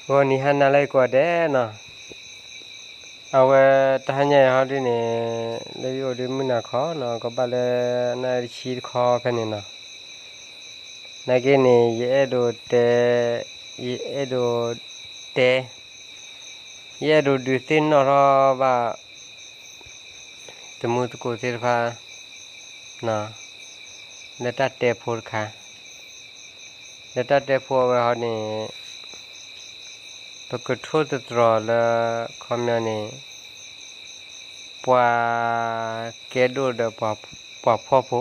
ဂီၤနံၤဟါနၤလၢယကိးဂၤဒဲးနီၤ, အဝဲတဟါညါအံၤဟီဒုန့ၣ် လၢယအိၣ်ဒုမုၢ်နၤခီနီၤ ကဘၣ်လၢနၣ်ရံၣ်တဆံတခီဖဲန့ၣ်နီၤ, နာ်က့န့ၣ် ယအဲၣ်ဒိးတဲ, ယအဲၣ်ဒိးတဲ, ယအဲၣ်ဒိးဒုးသ့ၣ်နီၣ်ထီၣ်ဘၣ် တမူသကိးသ့ၣ်တဖၣ် လၢတၢ်တဲဖိတခါ, လၢတၢ်တဲဖိအဝဲဟီန့ၣ် ပကထိၣ်သတြီၤလၢ ခီပညီန့ၣ် ပှၤကဲဒိၣ်ဒီးပှၤဖှီၣ်ဖိ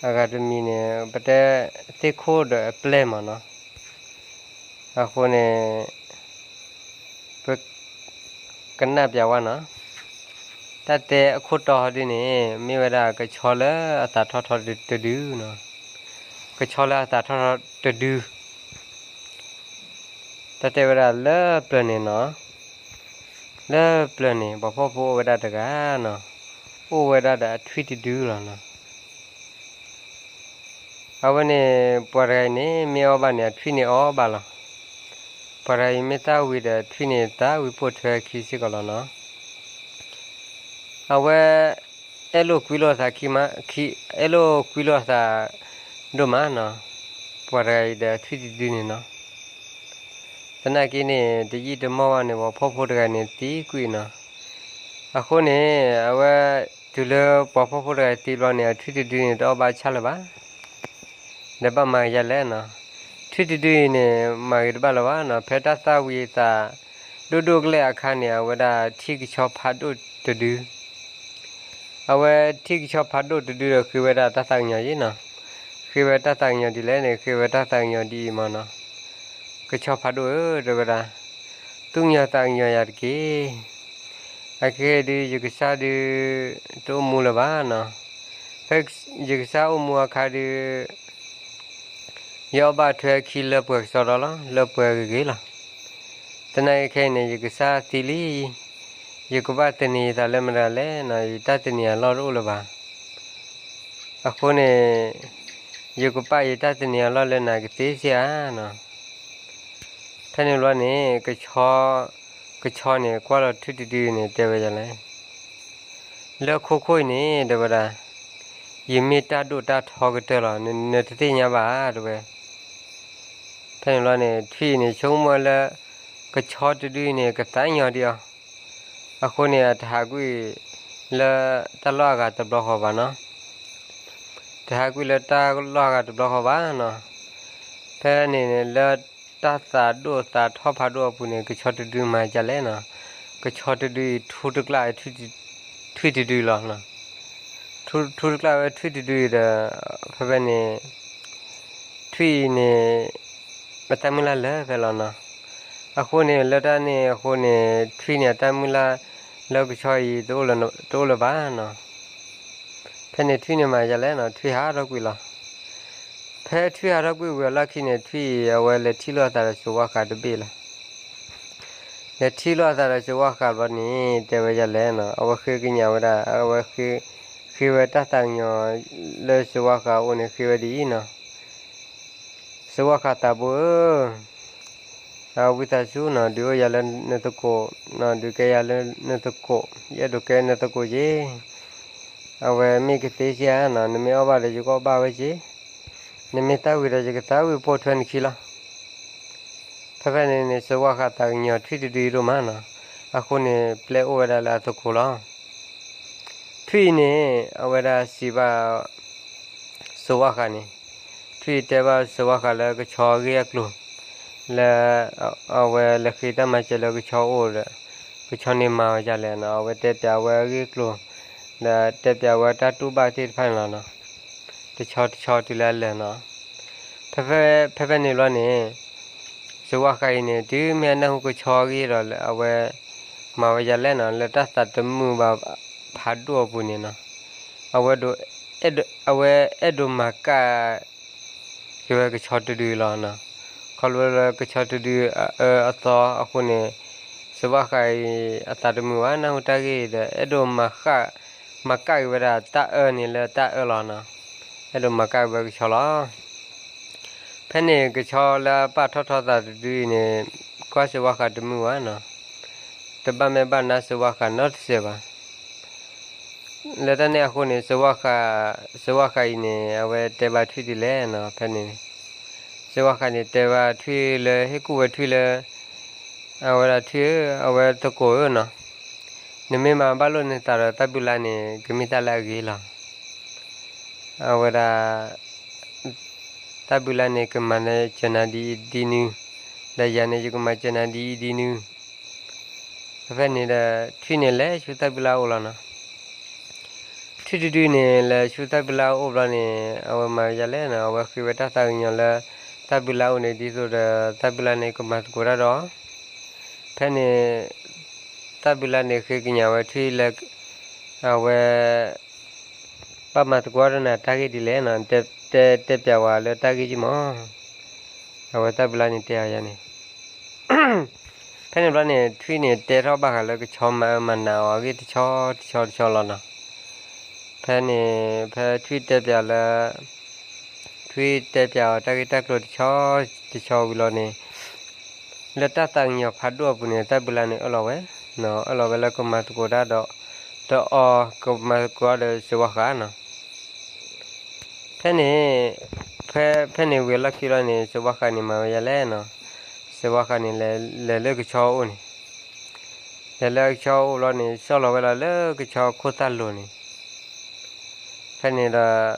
အဂၤတမံၤန့ၣ် ပတဲသ့ၣ်ခိၣ်ဒီးအပျဲၢ်မးနီၤ, အဃိန့ၣ် ပကနၣ်ပျးဝဲနီၤ, တၢ်တဲအခိၣ်တီဟီဒုန့ၣ် မ့ၢ်ဝဲဒၣ်ကဆီလၢအသးထီၣ်ထီတဒုနီၤ, ကဆီလၢအသးထီၣ်ထီတဒု တၢ်တဲဝဲဒၣ်လၢပျၢၤန့ၣ်နီၤ, လၢပျၢၤန့ၣ် ပှၤဖှီၣ်ဖိအိၣ်ဝဲဒၣ်တဂၤနီၤ, အိၣ်ဝဲဒၣ်ဒီးအထွံၣ်တဒုလီၤနီၤ. အဝဲန့ၣ် ပှၤတဂၤအံၤန့ၣ် မ့ၢ်အီၣ်ဘၣ်န့ၣ် အထွံၣ်န့ၣ်အီၣ်ဘၣ်လီၤ. ပှၤတဂၤအံၤမ့ၢ်သၣ်ဝံၤဒီး ထွံၣ်န့ၣ် သၣ်ဝံၤပိာ်ထွဲခံစ့ၢ်ကီးလီၤနီၤ. အဝဲ အဲၣ်လိာ်ကွံလိာ်အသးခံမး, အဲၣ်လိာ်ကွံလိာ်အသးဒိၣ်မးနီၤ, ပှၤတဂၤအံၤဒီးအထွံၣ်တဒုန့ၣ်နီၤ. သနာ်က့န့ၣ် တယံာ်တမီၢ်ဘၣ်န့ၣ် ပှၤဖှီၣ်ဖိတဂၤန့ၣ်သံကွံာ်နီၤ. အဃိန့ၣ် အဝဲ တုၤလၢပှၤဖှီၣ်ဖိတဂၤသံဘျီန့ၣ် အထွံၣ်တဒုန့ၣ် တအီၣ်ဘၣ်ဆၣ်လၢၤဘၣ်. ဒီးဘၣ်မၤကယၤလဲၣ်နီၤ. ထွံၣ်တဒုအံၤန့ၣ် မၤဂ့ၤတဘၣ်လၢၤဘၣ်နီၤ. ဖဲတၢ်သၣ်ဝံၤအသး ဒိၣ်ဒိၣ်ကလဲာ်အခါန့ၣ် အဝဲဒၣ်ထံၣ်ကဆီဖးဒိၣ်တဒု အဝဲထံၣ်ကဆီဖးဒိၣ်တဒုဒီး ဃ့ဝဲဒၣ်တၢ်သးကညီၤယ့ၣ်နီၤ. ဃ့ဝဲတၢ်သးကညီၤဒ်လဲၣ်န့ၣ် ဃ့ဝဲတၢ်သးကညီၤဒ်အံၤမးနီၤ. ကဆီဖးဒိၣ်ဧၢ တဲဝဲဒၣ်, သူၣ်ကညီၤသးကညီၤယၤတက့ၢ်. အခဲအံၤဒုး ယကစၢ်ဒုး တအိၣ်မူလၢၤဘၣ်နီၤ. ဖဲယကစၢ်အိၣ်မူအခါဒုး ယအီၣ်ဘၣ်ထွဲခံလၢပှဲၤကစီဒီလီၤ, လၢပှဲၤဂ့ၤဂ့ၤလီၤ. သနာ်က့ခဲအံၤန့ၣ် ယကစၢ်သံလံ, ယကဘၣ်သန့ၤယသးလၢမတၤလဲၣ်နီၤ, ယတၢ်သန့ၤအလီၢ်တအိၣ်လၢၤဘၣ်. အဃိန့ၣ် ယကပာ်ယတၢ်သန့ၤအလီၢ်လၢနၤကသ့စ့ၢ်ဧါနီၤ. ဖဲန့ၣ်ဘျီန့ၣ် ကဆီ, ကဆီန့ၣ် ကွၢ်လီၤထွံၣ်တဒုန့ၣ် တဲဝဲဒ်လဲၣ်, လၢခိခိၣ်အံၤန့ၣ် တဲဝဲဒၣ်, ယမ့ၢ်တၢ်ဒိၣ်တၢ်ထီကတၢၢ်လီၤ, နတသ့ၣ်ညါဘၣ်ဧါ တဲဝဲ. ဖဲန့ၣ်ဘျီန့ၣ် ထွံၣ်အံၤန့ၣ် ဆိကမိၣ်ဝဲလၢ ကဆီတဒုအံၤန့ၣ် ကသးကညီၤဒံးအီၤ, အဃိန့ၣ် အတဟးကွံာ်လၢတၢ်လီၢ်အဂၤတဘျီဃီဘၣ်နီၤ. တဟးကွံာ်လၢတၢ်လီၢ်အဂၤတဘျီဃီဘၣ်နီၤ. ဖဲန့ၣ်န့ၣ် လၢတၢ်သးဒိၣ်သးထီၣ်ဖးဒိၣ်အပူၤန့ၣ် ကဆီတဒုမၤဒ်လဲၣ်နီၤ. ကဆီတဒုအံၤ ထူတကျးထွံၣ်တဒုလီၤ. ထူတကျးဝဲထွံၣ်တဒုအံၤဒီး ဖဲဖဲန့ၣ် ထွံၣ်အံၤန့ၣ် အတၢ်မုၢ်လၢ်လၢာ်ဖဲလီၤနီၤ. အဃိန့ၣ် လၢတၢ်န့ၣ်အဃိန့ၣ် ထွံၣ်န့ၣ် အတၢ်မုၢ်လၢ်လၢကဆီအံၤ တအိၣ်လၢၤဘၣ်နီၤ. ဖဲန့ၣ်ထွံၣ်န့ၣ်မၤဒ်လဲၣ်နီၤ, ထွံၣ်ဟးထီၣ်ကွံာ်လီၤ. ဖဲထွံၣ်ဟးထီၣ်ကွံာ်ဝံၤအလီၢ်ခံန့ၣ် ထွံၣ်အံၤ အဝဲလဲၤထံၣ်လိာ်အသးဒီးစိၤဝါဃးတဘ့ၣ်လီၤ. လဲၤထံၣ်လိာ်အသးဒီးစိၤဝါဃးဘျီန့ၣ် တဲဝဲဒ်လဲၣ်နီၤ, အဝဲဃ့ကညးဝဲဒၣ်, အဝဲဃ့, ဃ့ဝဲတၢ်သးကညီၤလၢစိၤဝါဃးအအိၣ်န့ၣ် ဃ့ဝဲဒ်အံၤနီၤ. စိၤဝါဃးသးဘိဧၢ, ဝံသးစူၤနီၤ, ဒုးအိၣ်ယၤလၢနသကိး, ဒုးကဲယၤလၢနသကိး, ယအဲၣ်ဒိးကဲနသကိးက့ၤ. အဝဲမ့ၢ်ကသ့စ့ၢ်ဧါနီၤ, နမ့ၢ်အီၣ်ဘၣ်ဒီးယကအီၣ်ဘၣ်ဝဲက့ၤ, နမ့ၢ်သၣ်ဝံၤဒီးယကသၣ်ဝံၤပိာ်ထွဲနခံလီၤ. ဖဲဖဲန့ၣ်န့ၣ် စိၤဝါဃးသးကညီၤထွံၣ်တဒုအံၤဒိၣ်မးနီၤ, အဃိန့ၣ် ပျဲအိၣ်ဝဲဒၣ်လၢအသကိးလီၤ. ထွံၣ်အံၤန့ၣ် အဝဲဒၣ်စံးဘၣ် စိၤဝါဃးန့ၣ်, ထွံၣ်အံၤတဲဘၣ်စိၤဝါဃးလၢကဆီအဂ့ၢ်အကျိၤ, လၢအဝဲလဲၤဃ့တၢ်မၤစၢၤလၢကဆီအအိၣ်ဒီး ကဆီန့ၣ်မၤဝဲဒ်လဲၣ်နီၤ, အဝဲတဲပျးဝဲအဂ့ၢ်အကျိၤ, ဒီးတဲပျးဝဲတၢ်တူၢ်ဘၣ်သ့ၣ်တဖၣ်န့ၣ်လီၤနီၤ. တဆီတဆီတုၤလၢအလၢာ်နီၤ. ဖဲဖဲန့ၣ်ဘျီန့ၣ် စိၤဝါဃးအံၤန့ၣ် တုၤမ့ၢ်အနၢ်ဟူကဆီအဂ့ၢ်ဒီး အဝဲမၤဝဲဒ်လဲၣ်နီၤ, လၢတၢ်သးတမုာ်ဘၣ်ဖးဒိၣ်အပူၤန့ၣ်နီၤ, အဝဲဒိး, အဝဲအဲၣ်ဒိးမၤကၣ်က့ၤဝဲကဆီတဒုလီၤနီၤ. ခီဖျိလၢကဆီတဒုအအၢအသီအဃိန့ၣ် စိၤဝါဃးအံၤ အသးတမုာ်ဘၣ်, နၢ်ဟူတၢ်ဂ့ၢ်ဒီး အဲၣ်ဒိးမၤဃၣ်, မၤကၣ်က့ၤဝဲဒၣ်တၢ်အၢန့ၣ်လၢတၢ်အၢလီၤနီၤ. အဲၣ်ဒိးမၤကၣ်က့ၤဝဲကဆီလီၤ. ဖ ဖဲန့ၣ်ကဆီလၢအပာ်ထီၣ်ထီသးတဒုအံၤန့ၣ် ကွၢ်စၢၤဝါဃးတမုာ်ဘၣ်နီၤ, တဘၣ်မဲာ်ဘၣ်နါစၢၤဝါဃးနီတစဲးဘၣ်. လၢတၢ်န့ၣ်အဃိန့ၣ် စၢၤဝါဃးအံၤန့ၣ် အဝဲတဲဘၣ်ထွံၣ်ဒ်လဲၣ်နီၤ, ဖဲန့ၣ် စၢၤဝါဃးန့ၣ် တဲဘၣ်ထွံၣ်လၢဟ့ၣ်ကူၣ်ဝဲထွံၣ်လၢ အဝဲဒၣ်ထွံၣ်ဧၢ, အဝဲသကိးဧၢနီၤ, နမ့ၢ်မၤဘၣ်လိာ်နသးဒီးတၢ်ဘုလါန့ၣ် ကမ့ၢ်တၢ်လၢအဂ့ၤလီၤ. အဝဲဒၣ် တၢ်ဘုလါန့ၣ် ကမၤနၢၤစၢၤနၤဒ်အံၤဒ်နုၤ, ဒီးယၤန့ၣ် ယကမၤစၢၤနၤဒ်အံၤဒ်နုၤ. ဖဲဖဲန့ၣ်ဒီး ထွံၣ်န့ၣ်လဲၤဆူတၢ်ဘုလါအအိၣ်လီၤနီၤ. ထွံၣ်တဒုန့ၣ် လဲၤဆူတၢ်ဘုလါအအိၣ်ဘျီန့ၣ် အဝဲမၤယၤလဲၣ်နီၤ, အဝဲဃ့ဝဲတၢ်သးကညီၤလၢ တၢ်ဘုလါအအိၣ်န့ၣ် ဒ်သိးဒီးတၢ်ဘုလါန့ၣ် ကမၤသကိးတၢ်ဒီး ဖဲန့ၣ် တၢ်ဘုလါန့ၣ်ဃ့ကညးဝဲထွံၣ်လၢ အဝဲ ဘၣ်မၤသကိးဒီးနၤတၢ်ဂ့ၢ်ဒ်လဲၣ်နီၤ, တဲ တဲပျးဝဲလၢတၢ်ဂ့ၢ်က့မး. အဝဲတၢ်ဘုလါန့ၣ်တဲအီၤယၤန့ၣ် ဖဲန့ၣ်ဘျီန့ၣ် ထွံၣ်န့ၣ်တဲထီၣ်ဘၣ်ဃးလၢကဆီမၤအၢမၤနးအီၤအဂ့ၢ်တဆီတဆီတဆီလီၤနီၤ. ဖဲန့ၣ် ဖဲထွံၣ်တဲပျးလၢ ထွံၣ်တဲပျးအီၤတၢ်ဂ့ၢ်တၢ်ကျိၤတဆီတဆီဝံၤလီၤန့ၣ် လၢတၢ်သးကညီၤဖးဒိၣ်အပူၤန့ၣ် တၢ်ဘုလါန့ၣ်အၢၣ်လီၤဝဲ, အၢၣ်လီၤဝဲလၢကမၤသကိးတၢ်ဒီး ဒီးအီၤ ကမၤသကိးဒီးစၢၤဝါဃးနီၤ. ဖဲန့ၣ် ဖဲ ဖဲန့ၣ်ဝံၤအလီၢ်ခံလီၤန့ၣ် စၢၤဝါဃးန့ၣ်မၤဝဲယၤလဲၣ်နီၤ, စၢၤဝါဃးန့ၣ် လဲၤလၢကဆီအအိၣ်န့ၣ်, လဲၤလၢကဆီအအိၣ်ဘျီန့ၣ် ဆီၣ်လီၤဝဲလီၤလၢကဆီခိၣ်သၣ်လိၤန့ၣ်. ဖဲန့ၣ်ဒီး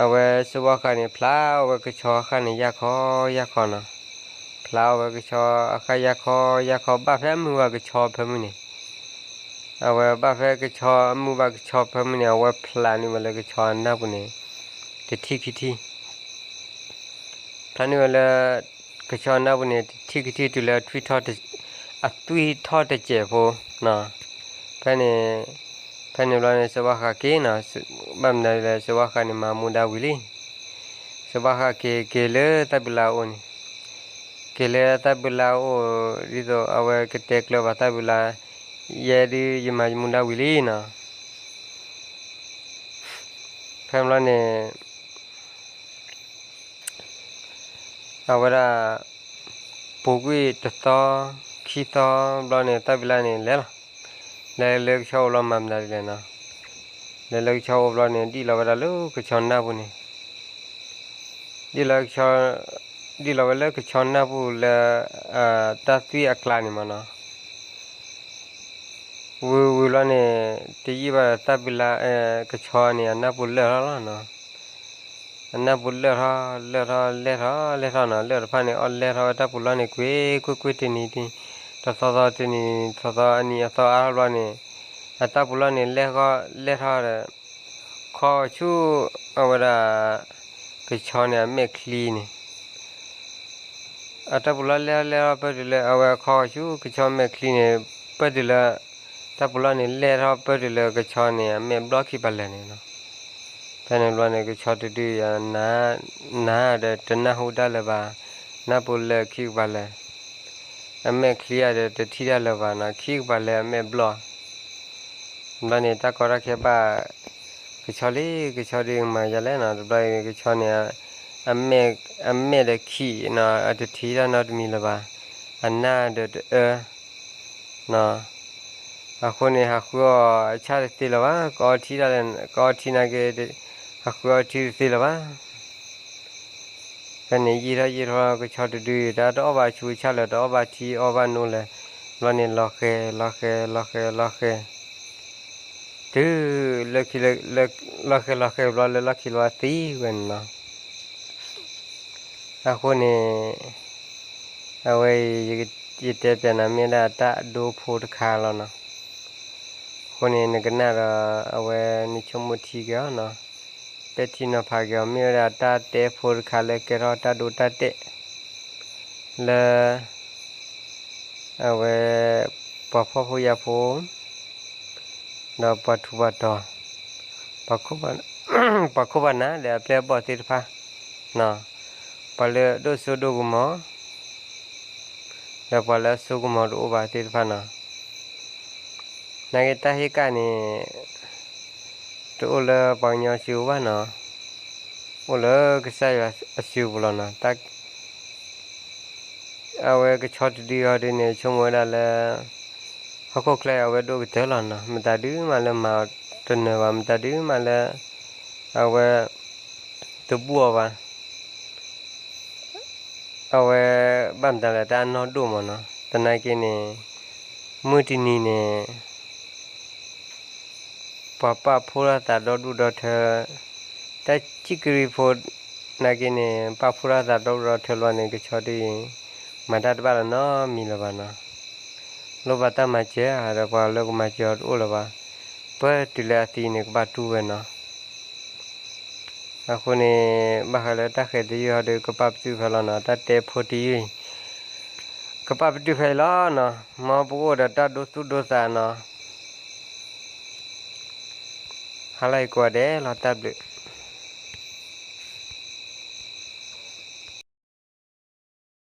အဝဲစၢၤဝါဃးန့ၣ် ဖျါအီၣ်ဝဲကဆီအဃၣ်န့ၣ် ယၢ်ခီယၢ်ခီနီၤ, ဖျါအီၣ်ဝဲကဆီအဃၣ်ယၢ်ခီယၢ်ခီ ဘၣ်ဖဲအမုာ်ဘၣ်ကဆီဖၢမုၢ်န့ၣ်, အဝဲဘၣ်ဖဲကဆီအမုာ်ဘၣ်ကဆီဖၢမုၢ်န့ၣ် အဝဲဖျးန့ၢ်ဝဲလၢကဆီအနၢ်ပူၤန့ၣ် တထံၣ်ခံထံၣ် ဖျါန့ၢ်ဝဲလၢ ကဆီနၢ်ပူၤန့ၣ် တထံၣ်ခံထံၣ်တုၤလၢ အသွံၣ်ထီၣ်တစဲးဖိနီၤ. ဖဲန့ၣ် ဖဲန့ၣ်ဘျီန့ၣ် စၢၤဝါဃးက့ၤနီၤ, ဘၣ်မနုၤလဲၣ် စၢၤဝါဃးန့ၣ် မၤမူဒါဝံၤလံ. စၢၤဝါဃးက့ၤ က့ၤလၢတၢ်ဘုလါအအိၣ်န့ၣ်, က့ၤလၢတၢ်ဘုလါအအိၣ် ဒ်သိးအဝဲကတဲကျၢၤဘၣ်တၢ်ဘုလါ, ယဲဒုးယမၤမူဒါဝံၤလံနီၤ. ဖဲန့ၣ်ဘျီန့ၣ် အဝဲဒၣ် ပူၤကွံာ်တသီ ခံသီဘျီန့ၣ် တၢ်ဘုလါန့ၣ်လဲၤလီၤ. လဲၤလၢကဆီအိၣ်ဘျီမၤမနုၤဒ်လဲၣ်နီၤ, လဲၤလၢကဆီအိၣ်ဘျီန့ၣ် ဒံၣ်လီၤဝဲဒၣ်လၢကဆီနၢ်ပူၤန့ၣ်, ဒံၣ်လီၤ ဒံၣ်လီၤဝဲလၢကဆီနၢ်ပူၤလၢ တၢ်သွံၣ်အကျါန့ၣ်မးနီၤ. ဝံၤဝံၤလီၤန့ၣ် တယံာ်ဘၣ်ဒီးတၢ်ဘုလါ ကဆီန့ၣ် အနၢ်ပူၤလၢာ်ထီၣ်လီၤနီၤ. အနၢ်ပူၤလၢာ်ထီၣ် လၢာ်ထီၣ် လဲၢ်ထီၣ် လဲၢ်ထီၣ်နီၤ, လၢာ်တဖၣ်န့ၣ် အီၣ်လဲၢ်ထီၣ်ဝဲတၢ်ပူၤလီၢ်န့ၣ် ကွ့ၢ်ကွ့ၢ်ကွ့ၢ် တနံၤတနံၤ တသီသီ တနံၤသီသီ အနံၤအသီအါထီၣ်ဘျီန့ၣ် အတၢ်ပူၤလီၢ်န့ၣ် လဲၢ်ထီၣ် လဲၢ်ထီၣ်ဒီး ခီဆူ အဝဲဒၣ် ကဆီန့ၣ် အမဲာ်ချံန့ၣ် အတၢ်ပူၤလီၢ်လဲၢ်ထီၣ်လဲၢ်ထီၣ် ပၢၢ်တုၤလၢ အဝဲခီဆူကဆီမဲာ်ချံန့ၣ် ပၢၢ်တုၤလၢ တၢ်ပူၤလီၢ်န့ၣ် လဲၢ်ထီၣ်ပၢၢ်တုၤလၢကဆီန့ၣ် အမဲာ်ဘျီၣ်ခံပၤလဲၣ်န့ၣ်နီၤ. ဖဲန့ၣ်ဘျီန့ၣ် ကဆီတဒု နါဒီးတနၢ်ဟူတၢ်လၢၤဘၣ်, နၢ်ပူၤလၢာ်ခံကပၤလဲၣ်, အမဲာ်ချံအံၤဒီးတထံၣ်တၢ်လၢၤဘၣ်နီၤ, ခံကပၤလဲၣ်အမဲာ်ဘျီၣ် ဘျီန့ၣ် တၢ်ကီတၢ်ခဲဘၣ် ကဆီလံ, ကဆီဒုးမၤယၤလဲၣ်နီၤ, တဘျီအံၤကဆီန့ၣ် အမဲာ်, အမဲာ်ဒီးခံးနီၤ, အတထံၣ်တၢ်နီတမံၤလၢၤဘၣ်, အနၢ်ဒီးတအၢနီၤ, အဃိန့ၣ် ဟးဃုအီၣ်အဆၣ်တသ့လၢၤဘၣ်, ကအီထံတၢ်လဲၣ်, ကအီထံနာ်က့ ဟးဃုအီၣ်ထံတသ့လၢၤဘၣ်. ဖဲန့ၣ်ယံာ်ထီၣ်ယံာ်ထီၣ် ကဆီတဒု တၢ်တအီၣ်ဘၣ်ဆူးဆၣ်လၢၤ တအီၣ်ဘၣ်ထံအီၣ်ဘၣ်နိလၢၤ, ဘျီန့ၣ်လီၤဃဲၤ လီၤဃဲၤ လီၤဃဲၤ လီၤဃဲၤ တုၤ လၢခံ လီၤဃဲၤလီၤဃဲၤဘျီလၢလီၢ်ခံလီၤသံဝဲန့ၣ်လီၤ. အဃိန့ၣ် အဝဲအံၤ ယတဲပျးနၤမ့ၢ်ဒၣ်တၢ်အဒိဖိတခါလီၤနီၤ. အဃိန့ၣ် နကနၣ်ဒီး အဝဲနဆိကမိၣ်ထံက့ၤအီၤနီၤ, ပဲာ်ထံနီၤဖးက့ၤအီၤ မ့ၢ်ဝဲဒၣ်တၢ်တဲဖိတခါလၢကဲထီၣ်တၢ်ဒိတၢ်တဲာ် လၢ အဝဲ ပှၤဖှီၣ်ဖိယာ်ဖိ ဒီးပှၤထူးပှၤတီၤ, ပှၤခိၣ်ပှၤနၢ်ဒီးအပျဲၢ်အဘီၣ်သ့ၣ်တဖၣ်, ပှၤလၢအဒိၣ်စိဒိၣ်ကမီၤ ဒီးပှၤလၢအစိကမီၤတအိၣ်ဘၣ်သ့ၣ်တဖၣ်နီၤ. နာ်က့တၢ်ဟ့ၣ်ကၣ်န့ၣ် တအိၣ်လၢပှၤကညီစုပူၤဘၣ်နီၤ. အိၣ်လၢကစၢ်ယွၤအစုပူၤလီၤနီၤ. အဝဲကဆီတဒုအီၤဒ်န့ၣ် ဆိကမိၣ်ဝဲဒၣ်လၢ ဟီၣ်ခိၣ်ချၢအဝဲဒိၣ်ကတၢၢ်လီၤနီၤ. မတၤဒုမးလၢမၤအီၤတနၢၤဘၣ်, မတၤဒုမးလၢ အဝဲ တဘူၣ်အီၤဘၣ်. အဝဲဘၣ်မတၤလဲၣ် တၢ်အနီၢ်ဒိၣ်မးနီၤ. သနာ်က့န့ၣ် မုၢ်တနံၤန့ၣ် ပှၤပာ်ဖှိၣ်ထီၣ်သးဒီဒူၣ်ဒီထၢ, တၢ်စံၣ်ကရံၣ်ဖိ သနာ်က့န့ၣ် ပာ်ဖှိၣ်ထီၣ်သးဒီဒူၣ်ဒီထၢလီၤန့ၣ် ကဆီဒ်အံၤ မၤတၢ်တဘၣ်လၢၤနီတမံၤလၢၤဘၣ်နီၤ. လိၣ်ဘၣ်တၢ်မၤစၢၤဧါ, ဒီးပှၤလၢကမၤစၢၤအီၤတအိၣ်လၢၤဘၣ်. ပှၤတုၤလၢအသံန့ၣ် ကဘၣ်တူၢ်ဝဲနီၤ. အဃိန့ၣ် ဘၣ်ဃးလၢတၢ်ဃဲၤသယုၢ်ဟီဒီး ကပာ်ပတုာ်ဖဲလီၤနီၤ. တၢ်တဲဖိတယုၢ်အံၤ ကပာ်ပတုာ်ဖဲအံၤလီၤနီၤ. မ်ပကအိၣ်ဒီးတၢ်ဒိသူၣ်ဒိသးနီၤ. ဟါလၢအံၤကိးဂၤဒဲးလီၤ, တၢ်ဘျုး